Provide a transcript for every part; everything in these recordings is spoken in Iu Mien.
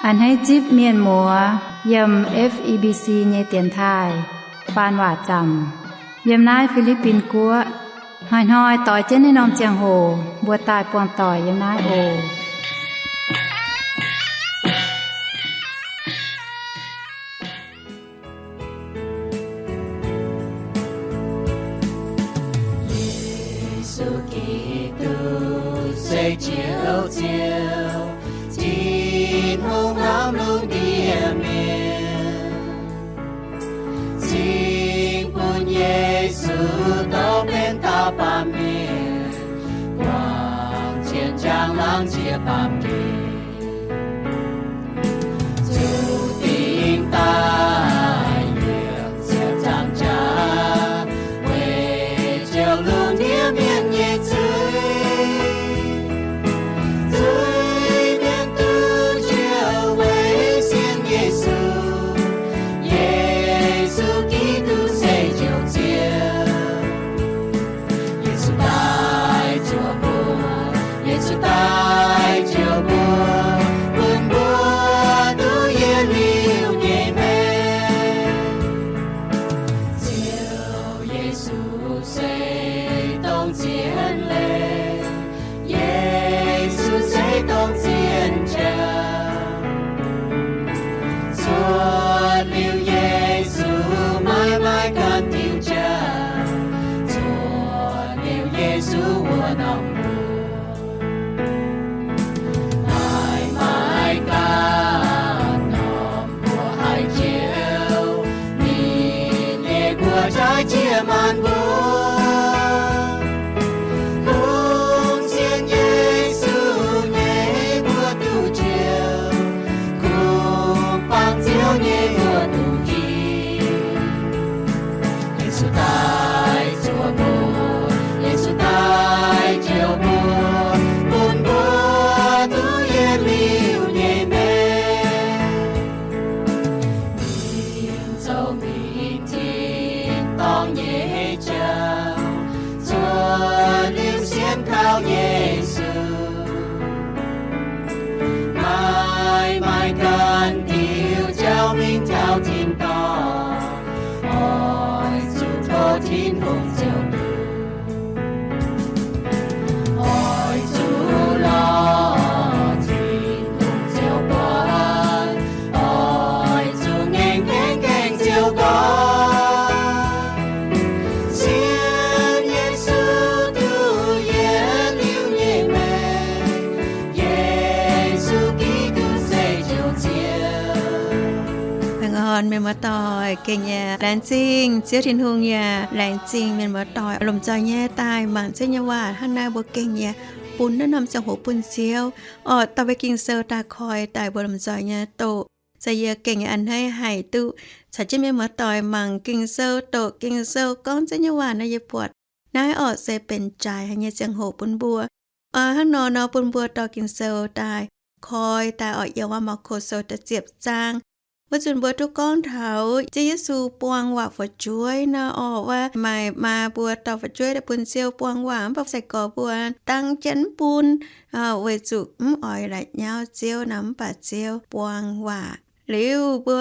A'hneiv zipv mienh muoz yiem F E B C nyei dienx taaih faan waac zaamc yiem naaiv Fi^li^bin Guoqv. Hnoi-hnoi doix jienv naaiv norm ziangh hoc mbuo daaih buangh doic yiem naaiv oc. Yesu Giduc se Ziouv Ziouv, Tin-Hungh hnamv lungh ndiev mienh. Cingx bun Yesu dorh benx dauh baamh mienh, buangh jienv njang laangz jiex baamh gen. Zuqc dingc daaih yiem ziepc nzaangc jaax, weic jouh lungh ndiev mienh nyei zuiz. Zuiz-mienh duqv njoux weic sienx Yesu. Yesu Giduc se Njoux Ziouv. Yesu daaih njoux mbuo, Yesu daaih njoux mbuo, bun mbuo duqv yietc liuz nyei maengc. Ziouv Yesu se dongh zien leiz, Yesu se dongh zien jauv. Cuotv liuz Yesu, maiv maaih ganh diuh jauv. Cuotv liuz Yesu wuov norm mbuox, maiv maaih ganh norm mbuox haih njoux. Ninh nyei mbuox jaaix jiex maanc mbuo. Kungx sienx Yesu nyei mbuo duqv njoux, kungx bangc Ziouv nyei mbuo duqv njoux. Yesu daaih njoux mbuo, Yesu daaih njoux mbuo, bun mbuo duqv yietc liuz nyei maengc. Mingh zoux mingh tin-dorngh nyei jauv, cuotv liuz sienx kaux Yesu. Maiv maaih ganh diuh jauv mingh taux tin-dorngh, oix zuqc tov Tin-Hungh ziouc duqv. Oix zuqc lorz Tin-Hungh ziouc buatc, oix zuqc ngaengc gaengh gaengh ziouc gorngv, sienx Yesu duqv yietc liuz nyei maengc. Yesu Giduc se Njoux Ziouv. Baengh orn mienh muoz-doic, gengh yaac laengz zingh Ziouv Tin-Hungh, yaac laengz zingh mienh muoz-doic lomh nzoih nyei daaih mangc Ziouv nyei waac. Hnangv naaiv mbuo gengh yaac bun naaiv norm ziangh hoc bun Ziouv, oix dorh mbuo Ging-Sou daaih koi daaih mbuo lomh nzoih nyei doqc. Se yie gengh yaac a'hneiv haic duqv caux jienv mienh muoz-doic mangc Ging-Sou, doqc Ging-Sou, gorngv Ziouv nyei waac nor, yie buatc naaiv orqc se benx jaaix haic nyei ziangh hoc bun mbuo. Hnangv nor nor bun mbuo dorh Ging-Sou daaih koi daaih orqc, yiem wuov Maako Sou da'ziepc zaang. Wuov nzunc mbuo duqv gorngv taux Ziouv Yesu buang waac fu'jueiv nor orqc, wuov maaih maa mbuo dorh fu'jueiv daaih bun Ziouv buang waac, mv baac sai-gorx mbuo dangv jienv mv bun, weic zuqc mv oix la'nyauv Ziouv nor, mv baac Ziouv buang waac. Liuz mbuo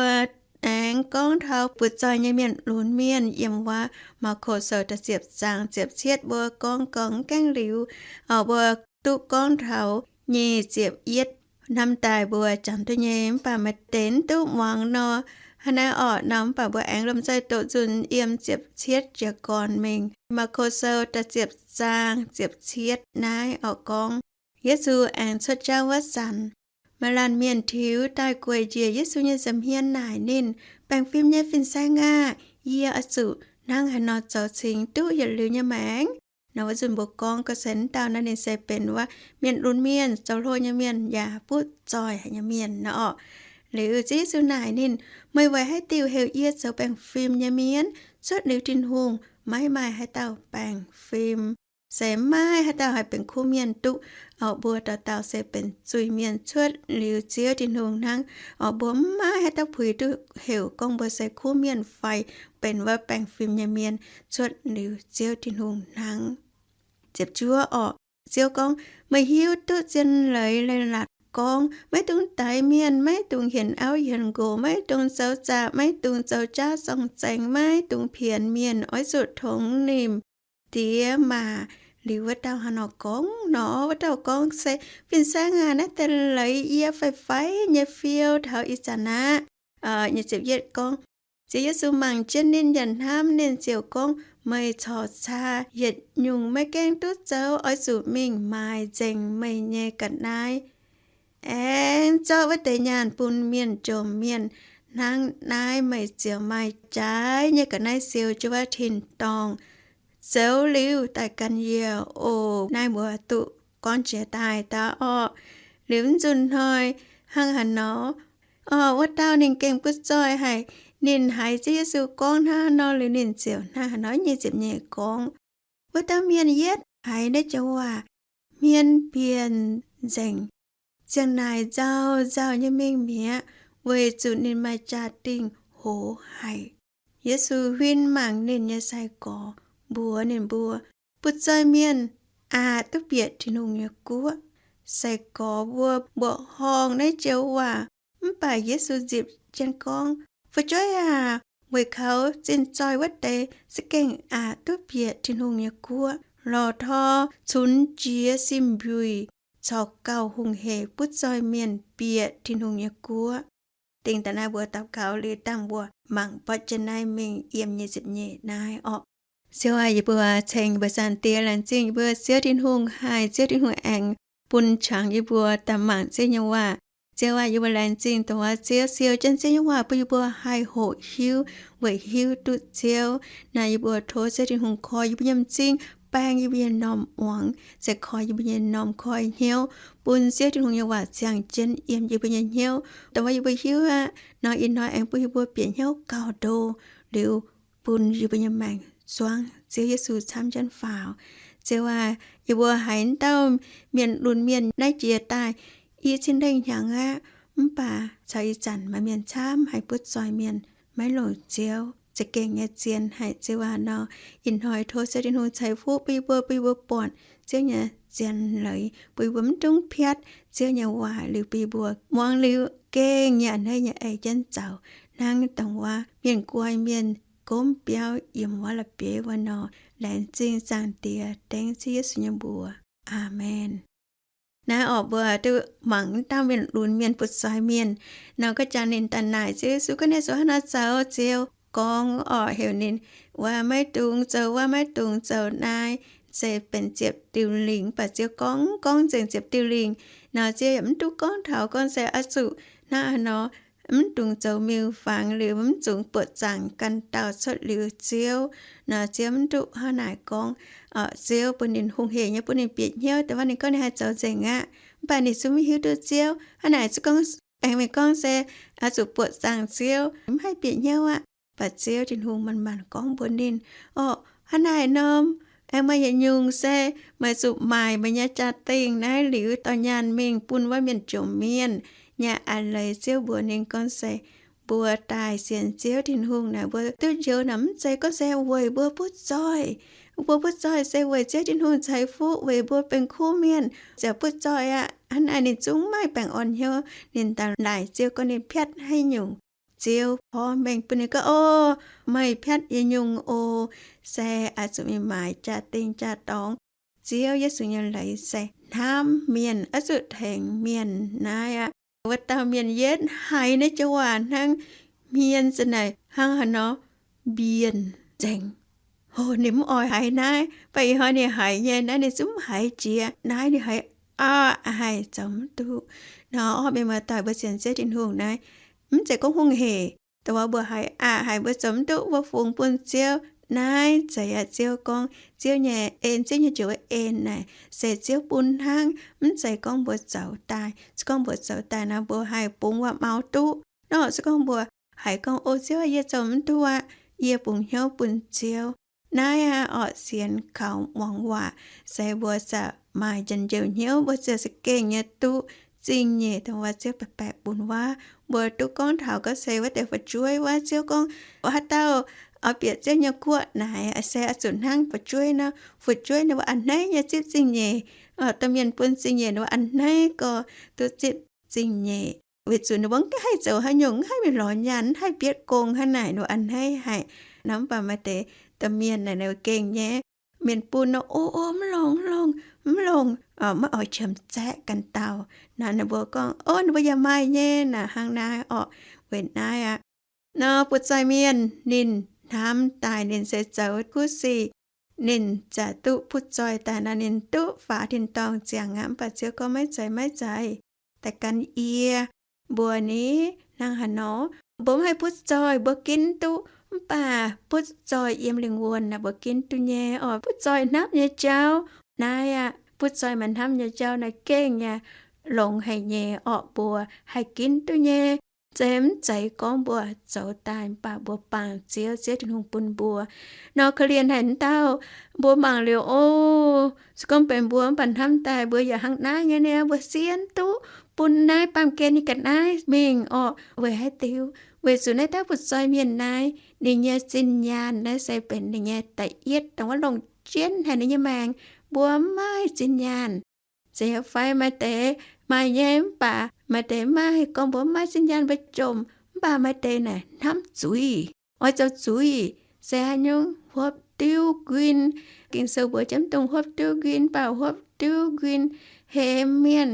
aengx gorngv taux butv-zoih nyei mienh lunx mienh, yiem wuov Maako Sou da'ziepc zaang ziepc cietv mbuo gorngv gorngv gaengh liuz, mbuo duqv gorngv taux nyic ziepc yietv hnamv daaih mbuo jangx duqv nyei, mv baac maaih deix mv duqv muangx nor, hnangv naaiv orqc nor, mv baac mbuo aengx lomh nzoih doqc nzunc yiem ziepc cietv jiez gorn mingh. Maako Sou da'ziepc zaang ziepc cietv naaiv orqc gorngv, Yesu aengx cuotv jauv wuov zanc, maaih laanh mienh tiux daaih gueic njiec Yesu nyei nza'hmien naaic ninh, Baengh fim nyei Fin-Saeng aah! Yie oix zuqc hnangv haaix nor zoux cingx duqv yietc liuz nyei maengc? Nor wuov nzunc mbuo gorngv ga'sie dauh naaiv ninh se benx wuov mienh lunx mienh, zoux hlo nyei mienh, yaac butv-zoih haic nyei mienh nor orqc. Liuz Ziouv Yesu naaic ninh, Meih weic haaix diuc heuc yie zoux baengh fim nyei mienh? Cuotv liuz Tin-Hungh maiv maaih haaix dauh baengh fim. Se maiv maaih haaix dauh haih benx kuv mienh duqv. Orqc mbuo dauh dauh se benx zuiz-mienh cuotv liuz Ziouv Tin-Hungh hnangv. Orqc mbuo mv maaih haaix dauh puix duqv heuc gorngv mbuo se kuv mienh fai benx wuov baengh fim nyei mienh cuotv liuz Ziouv Tin-Hungh hnangv. Ziepc juov orqc, Ziouv gorngv, Meih hiuv duqv zien leiz leiz-latc gorngv, maiv dungx daix mienh, maiv dungx hienx auv hienx nqox, maiv dungx zoux zaqc, maiv dungx zoux jaav zorng-zaengx, maiv dungx pienx mienh, oix zuqc tongx ninh diex maac. Liuz wuov dauh hnangv nor gorngv nor, wuov dauh gorngv se, Fin-saeng aac, naaiv deix leiz yie faix-faix nyei fiou taux ih zanc aqv. Nyei ziepc yietv gorngv, Ziouv Yesu mangc jienv ninh yaac hnamv ninh ziouc gorngv, Meih corc caa yietc nyungc maiv gaengh duqv zoux, oix zuqc mingh maaiz nzengc meih nyei ga'naaiv. Aengx zorqv wuov deix nyaanh bun mienh jomc mienh. Hnangv naaiv meih ziouc maaih jaaix nyei ga'naaiv siou jienv wuov tin-dorngh. Zoux liuz daaih gan yie oc. Naaiv mbuo duqv gorngv jiex daaih daav orqc. Liuz mv nzunc hnoi hnangv haaix nor, orqc, wuov dauh ninh gengh butv zoih haic. Ninh haiz Ziouv Yesu gorngv hnangv haaix nor liuz ninh ziouc hnangv haaix nor nyei ziepc nyeic gorngv, Wuov dauh mienh yietv haiz naaiv joux waac, hmien bieqc nzengc, ziang naaic nzauh nzauh nyei mingh mi'aqv, weic zuqc ninh maaih jaa-dingh hoz haic. Yesu huin mangc ninh nyei sai-gorx, mbuox ninh mbuo, Butv zoih mienh aqc duqv bieqc Tin-Hungh nyei guoqv. Sai-gorx mbuo mbuoqc horngh naaiv joux waac, mv baac Yesu nzipc jienv gorngv, Fu'jueiv aac, weic kaux zinh zoih wuov deix za'gengh aqc duqv bieqc Tin-Hungh nyei guoqv. Lorh tor cunx jiex sim mbuic corc gauh hungh hec butv zoih mienh bieqc Tin-Hungh nyei guoqv. Dingh daaih naaiv mbuo daux gaux liuz dangh mbuo mangc borqv jienv naaiv mingh yiem nyei ziepc nyeic naaiv orqc. Ziouv aac, yie mbuo ceng mbuo Zaangc Diex, laengz zingh yie mbuo Ziouv Tin-Hungh haih Ziouv Tin-Hungh aengx bun qangx yie mbuo daaih mangc Ziouv nyei waac. Ziouv aac, yie mbuo laengz zingh dongh wuov Ziouv siou jienv Ziouv nyei waac bun yie mbuo haih hoqc hiuv weic hiuv duqv Ziouv. Naaiv yie mbuo tov Ziouv Tin-Hungh koi yie mbuo nyei m'zing, baeng yie mbuo nyei m'normh muangx, se koi yie mbuo nyei m'normh koi hnyouv bun Ziouv Tin-Hungh nyei waac ziangh jienv yiem yie mbuo nyei hnyouv. Dongh wuov yie mbuo hiuv aqv nor, ih hnoi aengx bun yie mbuo bieqc hnyouv gauh ndo liuz bun yie mbuo nyei maengc zuangv Ziouv Yesu camv jienv faaux. Ziouv aac, yie mbuo haiz wuov dauh mienh lunx mienh naaiv jiex daaih i cin lengh hnyangx aqv, mv baac caux ih zanc maaih mienh camv haih butv zoih mienh maiv longc Ziouv za'gengh nyei zien haic. Ziouv aac nor, ih hnoi tov Ziouv Tin-Hungh ceix fuqv bun yie mbuo, bun yie mbuo buatc Ziouv nyei zien leiz, bun yie mbuo mv dungx piatv Ziouv nyei waac liuz bun yie mbuo muangx liuz gengh nyei a'hneiv nyei ei jienv zoux, hnangv dongh wuov mienh guai mienh gomv biauv yiem wuov la'bieiv wuov nor. Laengz zingh Zaangc Diex, dengv Ziouv Yesu nyei mbuox. Aamen. Naaiv orqc, mbuo duqv mangc wuov dauh mienh lunx mienh butv zoih mienh nor, ga'jangc ninh daaih naaic Ziouv Yesu gorngv, Naaiv zuqc hnangv haaix nor zoux? Ziouv gorngv orqc, heuc ninh, Wuov maiv dungx zoux wuov, maiv dungx zoux naaiv, se benx ziepc diuh lingc. Mv baac Ziouv gorngv, gorngv nzengc ziepc diuh lingc nor, Ziouv yaac mv duqv gorngv taux gorngv se oix zuqc hnangv haaix nor, mv dungx zoux miuc-fangx liuz mv dungx buoqc zaangc ganh dauh cuotv liuz Ziouv nor, Ziouv mv duqv hnangv naaic gorngv. Ziouv bun ninh hungh hec nyei bun ninh bieqc hnyouv, dongh wuov ninh gorngv ninh haih zoux nzengc aqv. Mv baac ninh zungv maiv hiuv duqv Ziouv. Hnangv naaic zuqc gorngv, aengx mingh gorngv se oix zuqc buoqc zaangc Ziouv, mv haih bieqc hnyouv aqv. Mv baac Ziouv Tin-Hungh manc-manc gorngv mbuox ninh, Orqc, hnangv naaic norm aengx maaih yietc nyungc se meih zuqc maaic meih nyei jaa-dingh naaiv liuz dorh nyaanh mingh bun wuov mienh jomc mienh nyei a'leiz. Ziouv mbuox ninh gorngv se, mbuo daaih sienx Ziouv Tin-Hungh naaic, mbuo duqv njoux naaic mv zeiz gorngv se weic mbuo butv zoih. Mbuo butv zoih se weic Ziouv Tin-Hungh ceix fuqv weic mbuo benx kuv mienh ziouc butv zoih aqv. Hnangv naaic ninh zungv maiv baengh orn hnyouv, ninh daaih laaic Ziouv gorngv ninh piatv haaix nyungc. Ziouv porv mengh bun ninh gorngv, O, meih piatv yietc nyungc oc, se oix zuqc mingh maaic jaa-dingh jaa-dorngx. Ziouv Yesu nyei leiz se hnamv mienh, oix zuqc tengx mienh naaiv aqv. Wuov dauh mienh yietv haiz naaiv joux waac hnangv, hmien za'naaic hnangv haaix nor, mbienh nzengc. Hov, ninh mv oix haiz naaiv, mv baac ih hnoi ninh haiz nyei naaiv ninh zungv mv haiz jiex. Naaiv ninh haiz aqc haic, zoux mv duqv. Nor orqc, mienh muoz-doic, mbuo sienx Ziouv Tin-Hungh naaiv, mv zeiz gorngv hungh hec. Dongh wuov mbuo haiz aqc haic, mbuo zoux mv duqv, mbuo fungx bun Ziouv. Naaiv zeiz aqv Ziouv gorngv, Ziouv nyei en, Ziouv nyei njoux en naaic se Ziouv bun hnangv, mv zeiz gorngv mbuo zoux daaih. Se gorngv mbuo zoux daaih nor, mbuo haih bungx waac-maux duqv. Nor se gorngv mbuo haiz gorngv, O Ziouv aac, yie zoux mv duqv aqv, yie bungx hnyouv bun Ziouv. Naaiv aqv orqc, sienx kaux muangx waac se mbuo ziouc maaih njien-youh hnyouv, mbuo ziouc za'gengh nyei duqv zingh nyeic dongh wuov Ziouv baeqc baeqc bun wuov. Mbuo duqv gorngv taux gorngv se wuov deix fu'jueiv wuov, Ziouv gorngv, Haaix dauh oix bieqc Ziouv nyei guoqv naaic, se oix zuqc hnangv fu'jueiv nor. Fu'jueiv ninh mbuo a'hneiv nyei zipv zingh nyeic, Domh mienh bun zingh nyeic, ninh mbuo a'hneiv gorx duqv zipv zingh nyeic, weic zuqc ninh mbuo mv haih zoux haaix nyungc, mv haih mingh lorz nyaanh, mv haih bietv gong hnangv naaic, ninh mbuo a'hneiv haic. Nor mv baac maaih deix domh mienh naaic ninh gengh nyei, mienh bun nor, O, o, mv longc, mv longc, mv longc, maiv oix qiemx zaeqv ganh dauh. Naaic ninh mbuo gorngv, O, ninh mbuo yaac maaih nyei naaic, hnangv naaiv orqc. Weic naaiv aqv, nor butv-zoih mienh ninh hnamv daaih ninh se zoux kuv sic, ninh zaqc duqv butv-zoih daaih nor, ninh duqv faaux tin-dorngh ziangx aqv. Mv baac Ziouv gorngv, Maiv zeiz, maiv zeiz. Daaih gan yie mbuox ni hnangv haaix nor, mbuo mv haih butv-zoih mbuo ginv duqv, mv baac butv-zoih yiem lingh wuonh naaic mbuo ginv duqv nyei orqc. Butv-zoih hnamv nyei jauv naaiv aqv, butv-zoih maaih hnamv nyei jauv naaiv gengh yaac longx haic nyei orqc. Mbuo haih ginv duqv nyei, se mv zeiz gorngv mbuo zoux daaih mv baac mbuo bangc Ziouv, Ziouv Tin-Hungh bun mbuo. Nor korv-lienh haic dauh, mbuo mangc liuz, o, se gorngv benx mbuo mv baac hnamv daaih mbuo yaac hnangv naaiv nyei niaa, mbuo sienx duqv bun naaiv baamh gen ninh ga'naaiv mingh orqc. Weic haaix diuc? Weic zuqc naaiv dauh butv-zoih mienh naaiv, ninh nyei zinh nyaanh naaiv se benx ninh nyei da'yietv dongh wuov longc jienv haic ninh nyei maengc. Mbuo mv maaih zinh nyaanh. Se fai maaih deix maaih nyei mv baac maaih deix mv maaih. Gorngv mbuo mv maaih zinh nyaanh mbuo jomc, mv baac maaih deix naaic hnamv zuiz, oix zoux zuiz, se haaix nyungc, huopv diuv nquin. Ging-Sou mbuox jienv dongh huopv diuv nquin, mv baac huopv diuv nquin hemx mienh,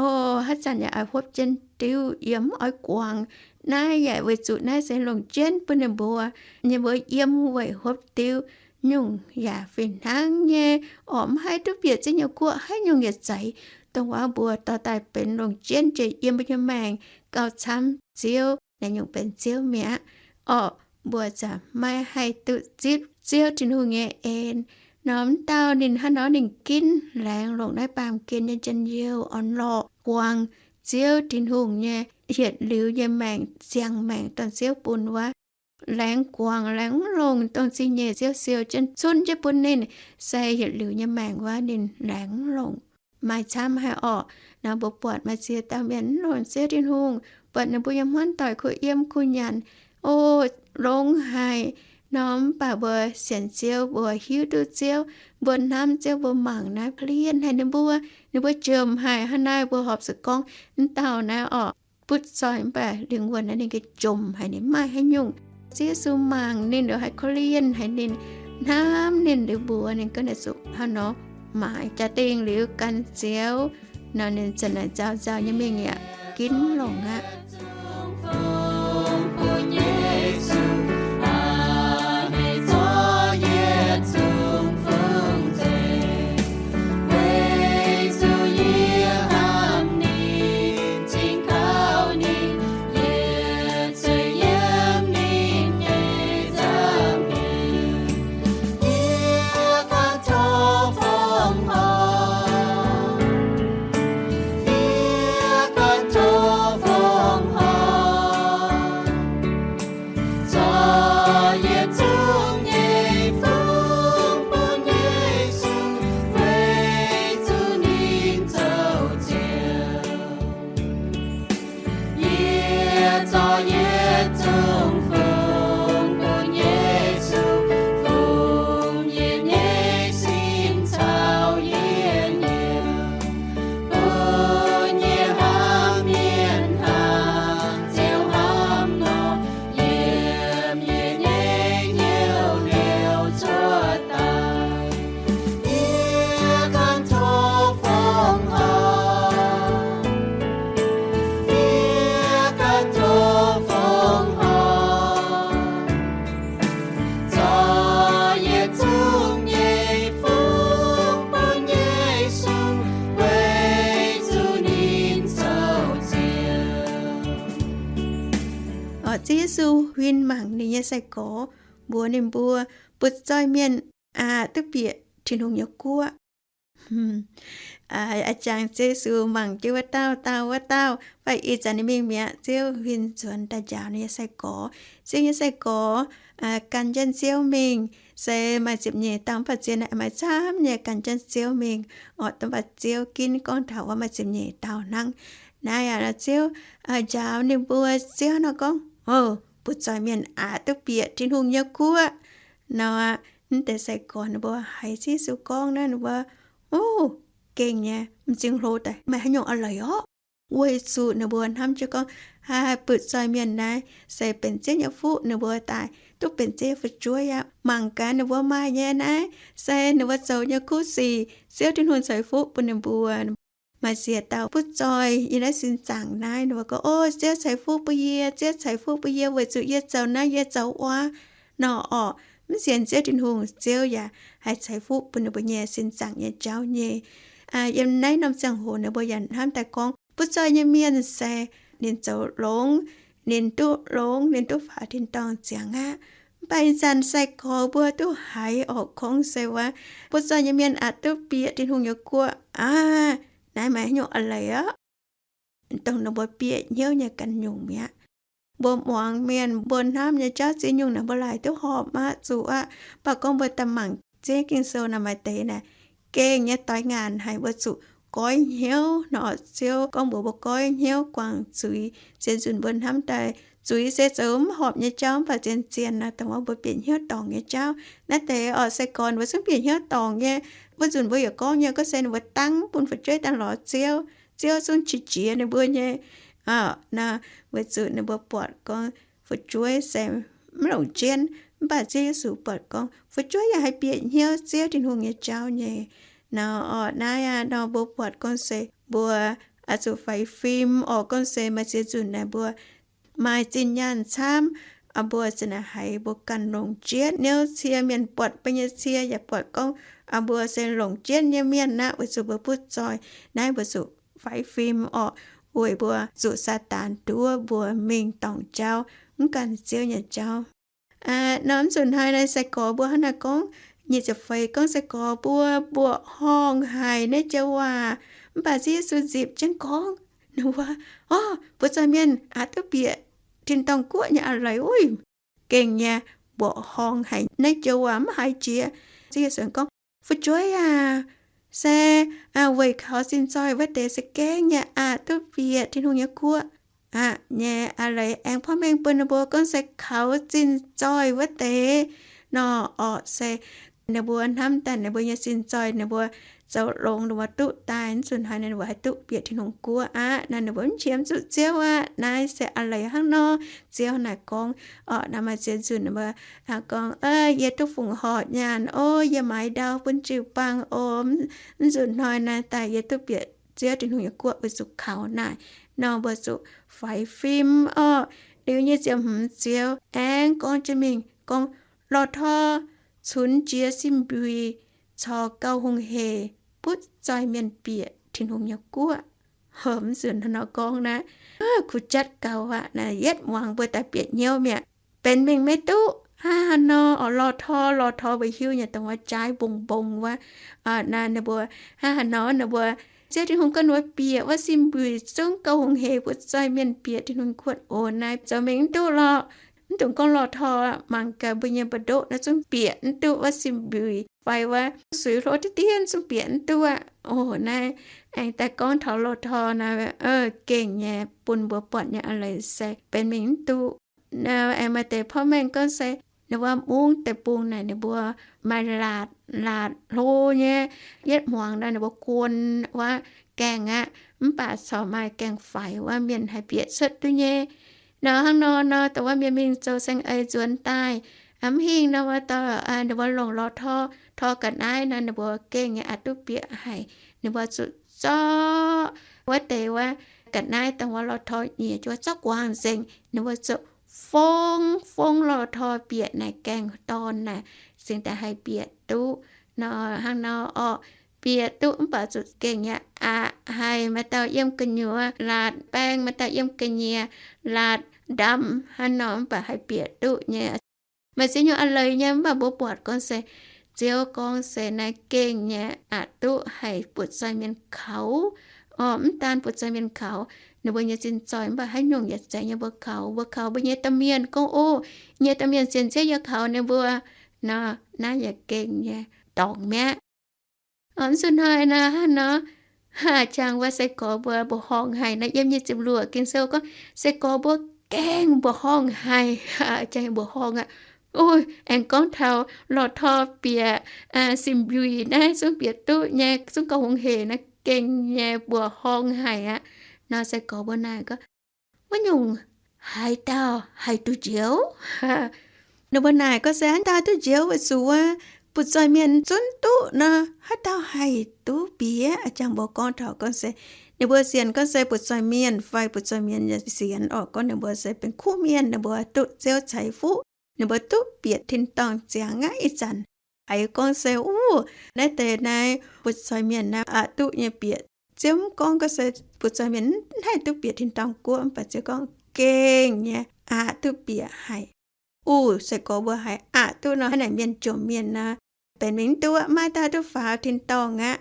o, haaix zanc yaac oix huopv jienv diuv yiem, mv oix guangc. Naaiv yaac weic zuqc naaiv se longc jienv bun ninh mbuo, ninh mbuo yiem weic huopv diuv. Nyungc yaac fih hnangv nyei orqc. Mv haih duqv bieqc Ziouv nyei guoqv, haaix nyungc yietc zeiz. Dongh wuov mbuo dorh daaih benx longc jienv jiex yiem mbuo nyei maengc gauh camv Ziouv, naaiv nyungc benx Ziouv mi'aqv orqc. Mbuo za'gengh maiv haih duqv zipv Ziouv Tin-Hungh nyei en. Nor mv dauh ninh hnangv nor ninh ginv laengz longc naaiv baamh gen nyei njien-youh orn-lorqc, guangc Ziouv Tin-Hungh nyei yietc liuz nyei maengc, ziangh maengc, dongh Ziouv bun wuov. Laengz guangc, laengz mv longc dongh zingh nyeic Ziouv siou jienv cunv jienv bun ninh, se yietc liuz nyei maengc wuov ninh laengz mv longc. Maaih camv haic orqc. Nor mbuo buatc maaih ziex dauh mienh mv longc Ziouv Tin-Hungh, buatc ninh mbuo yiem hmuangv doic kuh yiem kuh nyanc, o, longx haic. Nor mv baac mbuo sienx Ziouv, mbuo hiuv duqv Ziouv, mbuo hnamv Ziouv, mbuo mangc naaiv, korv-lienh haic ninh mbuo. Ninh mbuo jomc haic. Hnangv naaiv mbuo horpc zuqc gorngv mv dauh naaiv orqc, butv-zoih mv baac lingh wuonh naaiv ninh gengh jomc haic, ninh mv maaih haaix nyungc. Ziouv Yesu mangc ninh liuz haih korv-lienh haic ninh, hnamv ninh liuz mbuox ninh ganh naaic zuqc hnangv nor maaiz jaa-dingh liuz gan Ziouv. Nor ninh zanc naaic nzaaux nzauh nyei mingh yaac ginv longc aqv. Ziouv Yesu huin mangc ninh nyei sai-gorx, mbuox ninh mbuo, butv-zoih mienh aqc duqv bieqc Tin-Hungh nyei guoqv. A'jangx Ziouv Yesu mangc jienv wuov dauh dau wuov dauh, fai ih zanc ninh mingh mi'aqv, Ziouv huin nzuonx daaih njaaux ninh nyei sai-gorx. Ziouv nyei sai-gorx gan jienv Ziouv mingh, se maaih ziepc nyeic dauh, mv baac zien maaih camv nyei gan jienv Ziouv mingh. Orqc, mv baac Ziouv ginv gorngv taux wuov maaih ziepc nyeic dauh hnangv. Naaiv aqv, Ziouv njaaux ninh mbuo, Ziouv nor gorngv, o, butv-zoih mienh aqc duqv bieqc Tin-Hungh nyei guoqv. Nor aqv, mv deix sai-gorx ninh mbuo haiz Ziouv Yesu gorngv naaiv, ninh mbuo, o, gengh nyei m'zing hlo daaih, meih haaix nyungc a'leiz orqc? Weic zuqc ninh mbuo hnamv jienv gorngv, Haaix, butv-zoih mienh naaiv se benx Ziouv nyei fuqv, ninh mbuo daaih duqv benx Ziouv fu'jueiv aqv. Mangc gaax ninh mbuo maaih nyei naaiv se ninh mbuo zoux nyei kuv sic, Ziouv Tin-Hungh ceix fuqv bun ninh mbuo. Maaih ziex dauh butv-zoih yiem naaiv sin zaangc naaiv, ninh mbuo gorngv, O, Ziouv ceix fuqv bun yie, Ziouv ceix fuqv bun yie, weic zuqc yie zoux naaiv yie zoux wuov nor orqc. Mv sienx Ziouv Tin-Hungh, Ziouv yaac haih ceix fuqv bun ninh mbuo nyei sin zaangc nyei jauv nyei. Yiem naaiv norm ziangh hoc ninh mbuo yaac hnamv daaih gorngv butv-zoih nyei mienh se ninh zoux longx, ninh duqv longx, ninh duqv faaux tin-dorngh ziangx aqv. Mv baac ih zanc sai-gorx mbuo duqv haiz orqc, gorngv se wuov butv-zoih nyei mienh aqc duqv bieqc Tin-Hungh nyei guoqv aqv. Naaiv maaih haaix nyungc a'leiz orqc? Dongh ninh mbuo bieqc hnyouv nyei ganh nyungc mi'aqv. Mbuo muangx mienh mbuo hnamv nyei jauv ziex nyungc naaic mbuo laaic duqv horpc aqv, zuqc aqv. Mv baac gorngv mbuo daaih mangc Ziouv Ging-Sou naaic maaih deix naaic gengh nyei doix ngaanc haic, mbuo zuqc goiv hnyouv nor. Ziouv gorngv mbuox mbuo goiv hnyouv guangc zuiz. Zien nzunc mbuo hnamv daaih zuiz se zoux mv horpc nyei jauv, mv baac zien-zien naaic dongh wuov mbuo bieqc hnyouv dorngc nyei jauv. Naaiv deix orqc, sai-gorx mbuo zungv bieqc hnyouv dorngc nyei. Wuov nzunc mbuo yaac gorngv nyei, gorngv se ninh mbuo dangv bun fu'jueiv daaih lorz Ziouv, Ziouv zungv qiex jiez ninh mbuo nyei. Nor weic zuqc ninh mbuo buatc gorngv fu'jueiv se mv longc jienv, mv baac Ziouv Yesu buatc gorngv fu'jueiv yaac haih bieqc hnyouv Ziouv Tin-Hungh nyei jauv nyei. Nor orqc, naaiv aqv, nor mbuo buatc gorngv se mbuo oix zuqc faix fim orqc, gorngv se maaih ziex nzunc naaic mbuo maaih zinh nyaanh camv, mbuo za'naaic haiz mbuo ganh longc jienv, niouv cie mienh buatc mbuo nyei cie yaac buatc gorngv mbuo se longc jienv nyei mienh aqv, weic zuqc mbuo butv-zoih. Naaiv mbuo zuqc faix fim orqc, weic mbuo zuqc Saadaan nduov mbuo mingh dorngc jauv, mv ganh Ziouv nyei jauv. Nor mv nzunc hnoi naaiv sai-gorx mbuo hnangv naaiv gorngv, nyic ziepc feix gorngv sai-gorx mbuo mbuoqc horngh haic naaiv joux waac. Mv baac Ziouv Yesu nzipc jienv gorngv, ninh mbuo, Orqc, butv-zoih mienh aqc duqv bieqc tin-dorngh guoqv nyei a'leiz uix. Gengh nyei mbuoqc horngh haic naaiv joux waac mv haiz jiex. Ziouv Yesu gorngv, Fu'jueiv aac, se weic kaux sin-zoih wuov deix se gengh nyei aqc duqv bieqc Tin-Hungh nyei guoqv aqv nyei. A'leiz aengx porv mengh bun ninh mbuo gorngv se kaux sin-zoih wuov deix nor orqc, se ninh mbuo hnamv daaih ninh mbuo nyei sin-zoih, ninh mbuo zoux longx, ninh mbuo duqv daaih, mv nzunc hnoi ninh mbuo haih duqv bieqc Tin-Hungh guoqv aqv. Naaiv ninh mbuo mv qiemx zuqc Ziouv aqv. Naaiv se a'leiz hnangv nor, Ziouv naaic gorngv orqc. Naaiv maaih ziex nzunc ninh mbuo gorngv, Yie duqv fungc horc nyaanh o, yie maaiz ndau bun jiu-baang o. Mv nzunc hnoi naaiv daaih yie duqv bieqc Ziouv Tin-Hungh nyei guoqv weic zuqc kaux naaic. Nor mbuo zuqc faix fim orqc. Liuz nyei ziepc hmz ziouc aengx gorngv jienv mingh gorngv, Lorh tor, cunx jiex sin-mbuix, corc gauh hungh hec, butv zoih mienh bieqc Tin-Hungh nyei guoqv. Mv nzunc hnangv nor gorngv naaiv, kuh jatv gaux aqv. Naaiv yietv muangx mbuo daaih bieqc hnyouv mi'aqv. Benx mingh maiv duqv. Hnangv haaix nor orqc, lorh tor, lorh tor mbuo hiuv nyei dongh wuov jaaiv mbong mbong wuov. Naaiv ninh mbuo, hnangv haaix nor ninh mbuo, Ziouv Tin-Hungh gorngv ninh mbuo bieqc wuov sin-mbuix zungv gauh hungh hec, butv zoih mienh bieqc Tin-Hungh guoqv oc. Naaiv zoux mingh mv duqv lorqc. Mv dungx gorngv lorh tor, mangc gaax mbuo nyei mbu'ndongv naaiv zungv bieqc mv duqv wuov sin-mbuix, fai wuov suix hlo diqv dien zungv bieqc mv duqv aqv. Oc, naaiv aengx daaih gorngv taux lorh tor naaiv, gengh nyei bun mbuo buatc nyei a'leiz se benx mingh mv duqv. Aengx maaih deix porv mengh gorngv se ninh wuov mungv deic-bung naaic ninh mbuo maaih laatc, laatc hlo nyei. Yietv hmuangx naaiv ninh mbuo guon wuov gaengh aqv, mv baac corc maaih gaengh faix wuov mienh haih bieqc cuotv duqv nyei. Nor hnangv nor nor, dongh wuov mienh mingh zoux saeng-eix nzuonx daaih, mv hingh nor wuov dauh ninh mbuo longc lorh tor, tor ga'naaiv naaiv ninh mbuo gengh nyei aqc duqv bieqc haic. Ninh mbuo zuqc zorqv wuov deix wuov ga'naaiv dongh wuov lorh tor nyiex jienv wuov zorqv guangc nzengc. Ninh mbuo zuqc fong, fong lorh tor bieqc naaic gaengh dorn naaic, cingx daaih haih bieqc duqv. Nor hnangv nor orqc, bieqc duqv mv baac zuqc gengh nyei aqc haic. Maaih dauh yiem gu'nyuoz laatc baeng, maaih dauh yiem ga'nyiec laatc ndamv hnangv nor mv baac haih bieqc duqv nyei. Maaih ziex nyungc a'leiz nyei, mv baac mbuo buatc gorngv se Ziouv gorngv se naaiv gengh nyei aqc duqv haih butv zoih mienh kaux. Orqc, mv daan butv zoih mienh kaux ninh mbuo nyei sin-zoih, mv baac haaix nyungc yaac zeiz nyei mbuo kaux. Mbuo kaux mbuo nyei domh mienh gorngv, Ov, nyei domh mienh sienx Ziouv, yie kaux ninh mbuo. Nor naaiv yaac gengh nyei dorngc mi'aqv. Mv zuqc hnoi naaiv hnangv nor, a'jang wuov sai-gorx mbuo mbuoqc horngh haic naaiv. Yiem nyic ziepc luoqc Ging-Sou gorngv sai-gorx mbuo gengh mbuoqc horngh haic. A'jang mbuoqc horngh aqv, O, aengx gorngv taux lorh tor bieqc, sim mbiuic naaiv zungv bieqc duqv nyei, zungv gauh hungh hec naaiv, gengh nyei mbuoqc horngh haic aqv. Nor sai-gorx mbuo naaic gorngv, Wuov nyungc haaix dauh haih duqv njoux? Ninh mbuo naaic gorngv se, Haaix dauh duqv njoux weic zuqc wuov butv-zoih mienh zunv duqv nor, haaix dauh haih duqv bieqc? A'jangc mbuo gorngv taux gorngv se, ninh mbuo sienx gorngv se butv-zoih mienh fai butv-zoih mienh nyei sienx orqc, gorngv ninh mbuo se benx kuv mienh, ninh mbuo duqv Ziouv ceix fuqv, ninh mbuo duqv bieqc tin-dorngh ziangx aqv. Ih zanc haiz gorngv se, Uv, naaiv deix naaiv butv-zoih mienh naaiv aqc duqv nyei bieqc. Ziouv mv gorngv gorngv se butv-zoih mienh mv haih duqv bieqc tin-dorngh guoqv, mv baac Ziouv gorngv gengh nyei aqc duqv bieqc haic. Uv, sai-gorx mbuo haiz aqc duqv nor, hnangv naaic mienh jomc mienh nor, benx mingh duqv maiv dauh duqv faaux tin-dorngh aqv.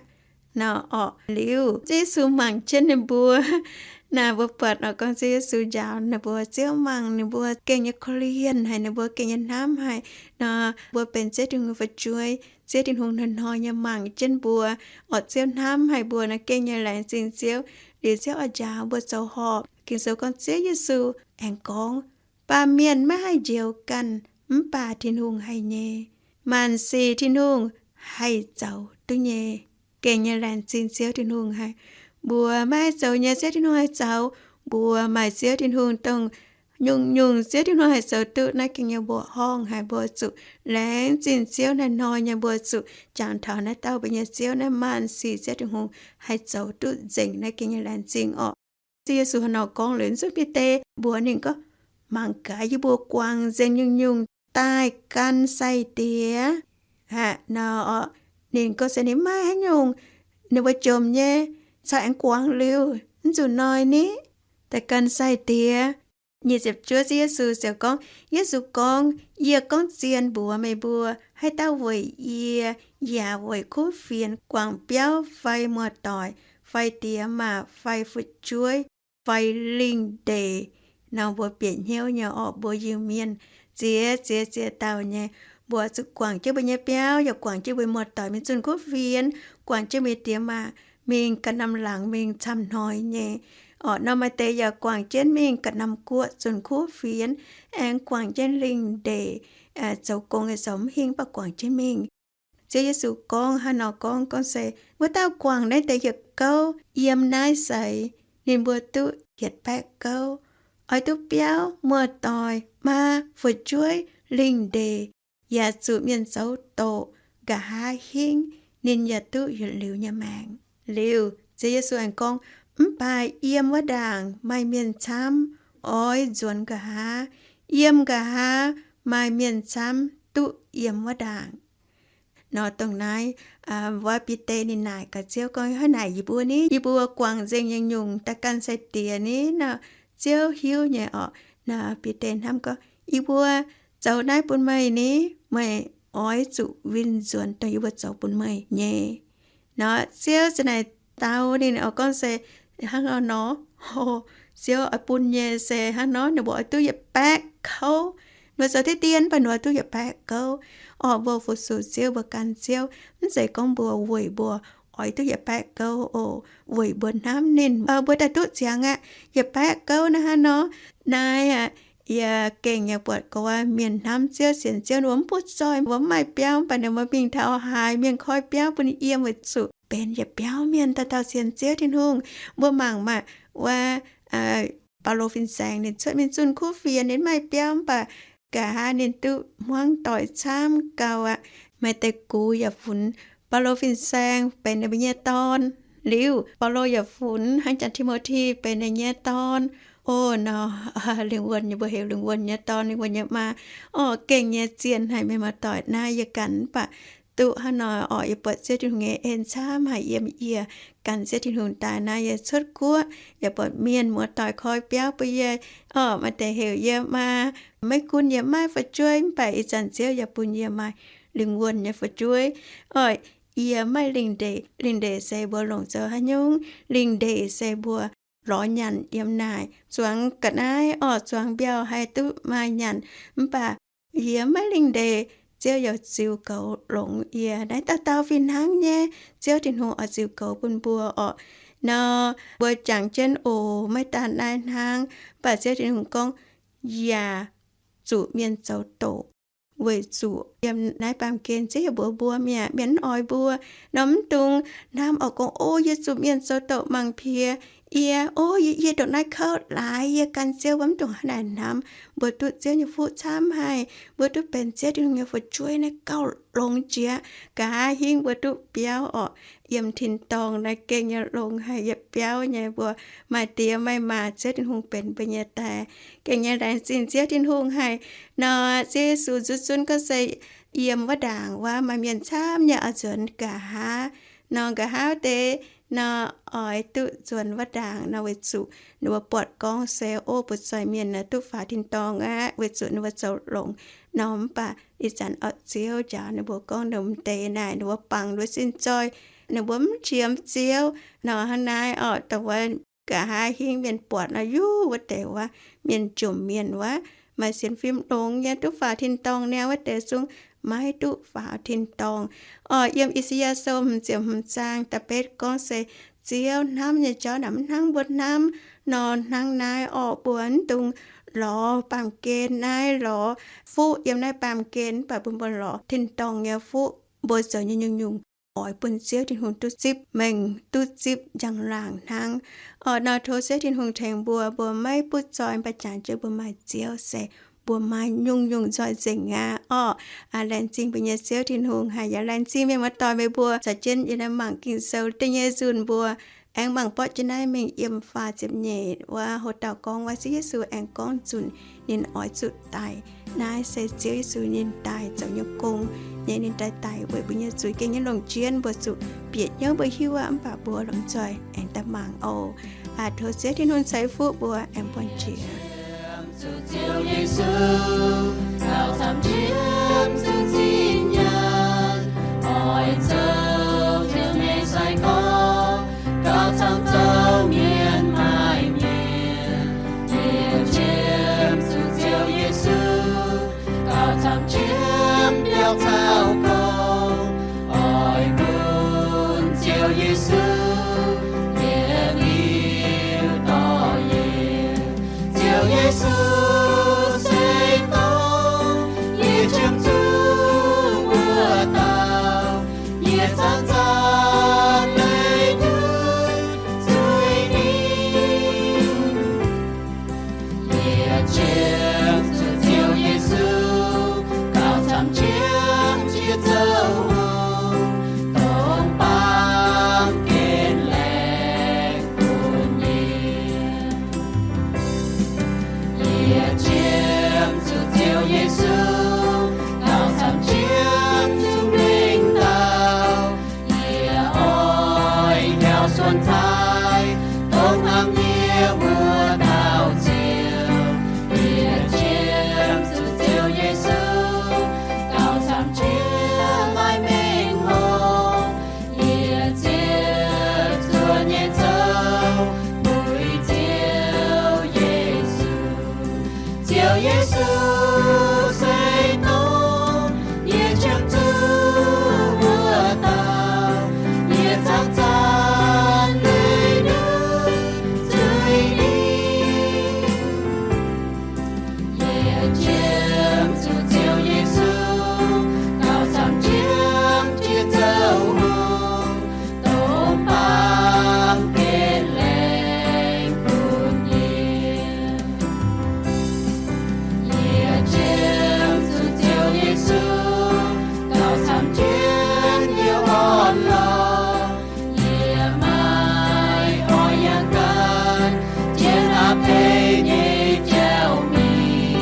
Nor orqc, liuz Ziouv Yesu mangc jienv ninh mbuo. Naaiv mbuo buatc orqc, gorngv Ziouv Yesu njaaux ninh mbuo, Ziouv mangc ninh mbuo gengh nyei korv-lienh haic, ninh mbuo gengh nyei hnamv haic. Nor mbuo benx Ziouv Tin-Hungh nyei fu'jueiv, Ziouv Tin-Hungh hnoi-hnoi nyei mangc jienv mbuo. Orqc, Ziouv hnamv haic mbuo nor, gengh nyei laengz zingh Ziouv. Liuz Ziouv oix njaaux mbuo zoux horpc. Ging-Sou gorngv Ziouv Yesu aengx gorngv, Baamh mienh maiv haih njoux ganh, mv baac Tin-Hungh haih nyei. Maanc sic Tin-Hungh haih zoux duqv nyei. Gengh nyei laengz zingh Ziouv Tin-Hungh haic. Mbuo maiv haih zoux nyei, Ziouv Tin-Hungh haih zoux. Mbuo maaih Ziouv Tin-Hungh dongh nyungc-nyungc Ziouv Tin-Hungh haih zoux duqv. Naaiv gengh nyei mbuoqc horngh haic, mbuo zuqc laengz zingh Ziouv. Hnoi-hnoi nyei mbuo zuqc jangx taux naaiv dauh mbuo nyei Ziouv, naaiv maanc sic Ziouv Tin-Hungh haih zoux duqv nzengc. Naaiv gengh nyei laengz zingh orqc. Ziouv Yesu hnangv nor gorngv liuz, zuqc Bide mbuox ninh gorngv, Mangc gaax, yie mbuo guangc nzengc nyungc-nyungc daaih gan sai-diex. Aqv nor, ninh gorngv se ninh maiv haaix nyungc, ninh mbuo jomc nyei, caux aengx guangc liuz, mv zuqc hnoi ni, daaih gan sai-diex. Nyic ziepc juov, Ziouv Yesu ziouc gorngv, Yesu gorngv, Yie gorngv zien mbuox meih mbuo, haaix dauh weic yie yaac weic kuv fienx guangc biauv fai muoz-doic fai diex maac fai fu'jueiv fai lingh ndeic. Nor mbuo bieqc hnyouv nyei orqc, mbuo Iu-Mienh ziex ziex ziex dauh nyei, mbuo zuqc guangc jienv mbuo nyei biauv, yaac guangc jienv mbuo muoz-doic mingh zunh kuv fienx, guangc jienv mbuo diex maac mingh ganh norm laangz mingh camv hnoi nyei. Orqc, nor maaih deix yaac guangc jienv mingh ganh norm guoqv zunh kuv fienx, aengx guangc jienv lingh ndeic, zoux gong nyei zoux mv hingh, mv baac guangc jienv mingh. Ziouv Yesu gorngv hnangv nor gorngv, gorngv se wuov dauh guangc naaiv deix yietc gouv yiem naaiv seix, ninh mbuo duqv yietc baeqv gouv. Oix duqv biauv, muoz-doic, maa, fu'jueiv, lingh ndeic, yaac zuqc mienh zoux doqc, nqa'haav hingv, ninh yaac duqv yietc liuz nyei maengc. Liuz Ziouv Yesu aengx gorngv, Mv baac yiem wuov ndaangc maaih mienh camv, oix nzuonx nqa'haav. Yiem nqa'haav maaih mienh camv duqv yiem wuov ndaangc. Nor dongh naaiv, wuov Bide ninh naaic gaax Ziouv gorngv, Hnangv naaic yie mbuo ni, yie mbuo guangc nzengc nyungc-nyungc daaih gan sai-diex ni? Nor Ziouv hiuv nyei orqc. Nor Bide hnamv gorngv, Yie mbuo zoux naaiv bun meih ni, meih oix zuqc win nzuonx dongh yie mbuo zoux bun meih nyei. Nor Ziouv ziouc naaic dau ninh oix gorngv se hnangv nor nor, Ziouv oix bun nyei se hnangv nor, ninh mbuo oix duqv yietc baeqv kouv. Ninh mbuo zoux diqv dien, mv baac ninh mbuo oix duqv yietc baeqv kouv. Orqc, mbuo fu-sux Ziouv, mbuo gan Ziouv, mv zeiz gorngv mbuo weic mbuo oix duqv yietc baeqv kouv oc, weic mbuo hnamv ninh, mbuo daaih duqv ziangx aqv. Yietc baeqv kouv naaiv hnangv nor, naaiv aqv, yie gengh nyei buatc gorngv mienh hnamv Ziouv, sienx Ziouv, ninh mbuo mv butv zoih, mbuo mv maaih biauv, mv baac ninh mbuo mingh taux haaix mienh koi biauv bun ninh yiem weic zuqc benx yietc biauv mienh dauh dauh sienx Ziouv Tin-Hungh. Mbuo mangc maah, wuov Baulo fin-saeng ninh cuotv mingh zunh kuv fienx, ninh mv maaih biauv, mv baac nqa'haav ninh duqv hmuangv doic camv gauh aqv. Maaih deix gux yaac funx Baulo fin-saeng benx ninh mbuo nyei dorn. Liuz Baulo yaac funx hnangv janx Ti^mo^ti benx ninh nyei dorn. O nor, lingh wuonh nyei, mbuo heuc lingh wuonh nyei dorn, lingh wuonh nyei maa. Orqc, gengh nyei zienh haic, mienh muoz-doic, naaiv yie ganh mv baac duqv hnangv nor orqc. Yie buatc Ziouv Tin-Hungh nyei en camv haic yiem yie. Ganh Ziouv Tin-Hungh daaih naaiv yie cuotv guoqv yaac buatc mienh muoz-doic koi biauv bun yie. Orqc, maaih deix heuc yie maa. Maiv gunv yie maiv fu'jueiv, mv baac ih zanc Ziouv yaac bun yie maaih lingh wuonh nyei fu'jueiv. Orqc, yie maiv lingh ndeic. Lingh ndeic se mbuo longc zoux haaix nyungc? Lingh ndeic se mbuo lorz nyanc yiem naaic. Zuangx ga'naaiv orqc, zuangx mbiauh haih duqv maaih nyanc. Mv baac yie maiv lingh ndeic, Ziouv yaac ziux goux longx yie. Naaiv dauh dauh fih hnangv nyei, Ziouv Tin-Hungh oix ziux goux bun mbuo orqc. Nor mbuo jangx jienv oc, maiv daan naaiv hnangv, mv baac Ziouv Tin-Hungh gorngv, yaac zuqc mienh zoux doqc. weic zuqc yiem naaiv baamh gen Ziouv yaac mbuox mbuo, mienh, mienh mv oix mbuo. Nor mv dungx hnamv oix gorngv, O, yie zuqc mienh zoux douc mangc piex yie, o, yie, yie ndongc naaiv kouv laaix, yie gan Ziouv wuov. Mv dungx hnangv naaic hnamv. Mbuo duqv Ziouv nyei fuqv camv haic. Mbuo duqv benx Ziouv Tin-Hungh nyei fu'jueiv naaiv gauh longx jiex. Nqa'haav hingv mbuo duqv biauv orqc, yiem tin-dorngh naaiv gengh nyei longx haic, yietc biauv nyei mbuo maaih die maaih maa, Ziouv Tin-Hungh benx mbuo nyei daix. Gengh nyei laengz zingh Ziouv Tin-Hungh haic. Nor Ziouv Yesu nzunc zunv gorngv se yiem wuov ndaangc wuov maaih mienh camv nyei oix nzuonx nqa'haav. Nor nqa'haav wuov deix nor oix duqv nzuonx wuov ndaangc nor weic zuqc ninh mbuo buatc gorngv se, o, butv-zoih mienh naaiv duqv faaux tin-dorngh aqv, weic zuqc ninh mbuo zoux longx. Nor mv baac ih zanc orqc, Ziouv njaaux ninh mbuo gorngv ninh mbuo m'deix naaic, ninh mbuo bangc ninh mbuo sin zoih, ninh mbuo mv jiem Ziouv. Nor hnangv naaiv orqc, dongh wuov nqa'haav hingv mienh buatc nor, yuv, wuov deix wuov mienh jomc mienh wuov, maaih sienx fim longx nyei, duqv faaux tin-dorngh nyei, wuov deix zungv maiv duqv faaux tin-dorngh. Orqc, yiem I^saa^yaa Sou hmz ziepc hmz zaang da'betv gorngv se Ziouv hnamv nyei jauv naaic mv hnangv mbuo hnamv. Nor hnangv naaiv orqc, mbuo mv dungx lorz baamh gen naaiv, lorz fuqv yiem naaiv baamh gen, mv baac bun mbuo lorz tin-dorngh nyei fuqv. Mbuo zoux nyei nyungc-nyungc oix bun Ziouv Tin-Hungh duqv zipv mengh, duqv zipv njang-laangc hnangv. Orqc, nor tov Ziouv Tin-Hungh tengx mbuo, mbuo maiv butv-zoih mv baac jangx jienv mbuo maaih Ziouv se mbuo maaih nyungc-nyungc nzoih nzengc aqv. Orqc, laengz zingh mbuo nyei Ziouv Tin-Hungh haic, yaac laengz zingh mienh muoz-doic meih mbuo caux jienv yiem naaiv mangc Ging-Sou da'nyeic nzunc mbuo aengx mangc borqv jienv naaiv mingh yiem faah ziepc nyeic wuov hoz dauh gorngv wuov, Ziouv Yesu aengx gorngv nzunc ninh oix zuqc daic. Naaiv se Ziouv Yesu ninh daic zoux nyei gong, nyei ninh daaih daic weic mbuo nyei zuiz gengh nyei longc jienv mbuo zuqc bieqc hnyouv mbuo hiuv aqv, mv baac mbuo lomh nzoih aengx daaih mangc oc. Aa, tov Ziouv Tin-Hungh ceix fuqv mbuo aengx buangh jiex. Zuqc Ziouv Yesu gauh camv jiem zuqc zinh nyaanh, oix zoux Ziouv nyei sai-gorx, gauh camv zoux mienh maaih mienh. Yie qiemx zuqc Ziouv Yesu gauh camv jiem biauv caux gong, oix bun Ziouv Yesu yietc liuz dorh yie. Ziouv Yesu se dongh yie qiemx zuqc wuov dauh, yie zanc-zanc leih nduqc zuiz ninh. Yie qiemx zuqc Ziouv Yesu gauh camv jiem jiex zoux hungh, dongh baamh gen laengz bun yie. Yie qiemx zuqc Ziouv Yesu gauh camv jiem zungv mengh dauh. Yie oix hnyouv suonc taaih, dongh hnamv yie wuov dauh Ziouv. Yie qiemx zuqc Ziouv Yesu gauh camv jiem maaih mengh horngh. Yie ziepc zuoqv nyei zoux buix Ziouv Yesu. Ziouv Yesu se dongh yie qiemx zuqc wuov dauh, yie zanc-zanc leih nduqc zuiz ninh. Yie qiemx zuqc Ziouv Yesu gauh camv jiem jiex zoux hungh, dongh baamh gen laengz bun yie. Yie qiemx zuqc Ziouv Yesu gauh camv jienv yie orn-lorqc. Yie maiv oix yangh ganh jienv a'beiv nyei jauv mingh.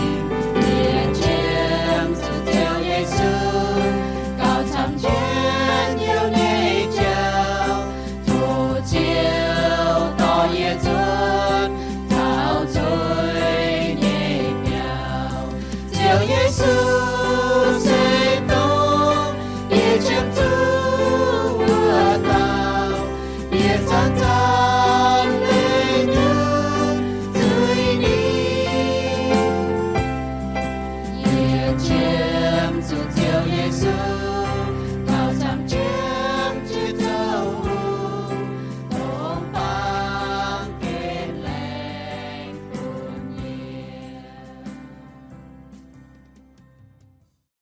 Yie qiemx zuqc Ziouv Yesu gauh camv jienv Ziouv nyei jauv. Tov Ziouv dorh yie zuotc taux zueiz nyei biauv. Ziouv Yesu se dongh yie qiemx zuqc wuov dauh, yie zanc-zanc leih nduqc zuiz ninh. Yie qiemx zuqc Ziouv Yesu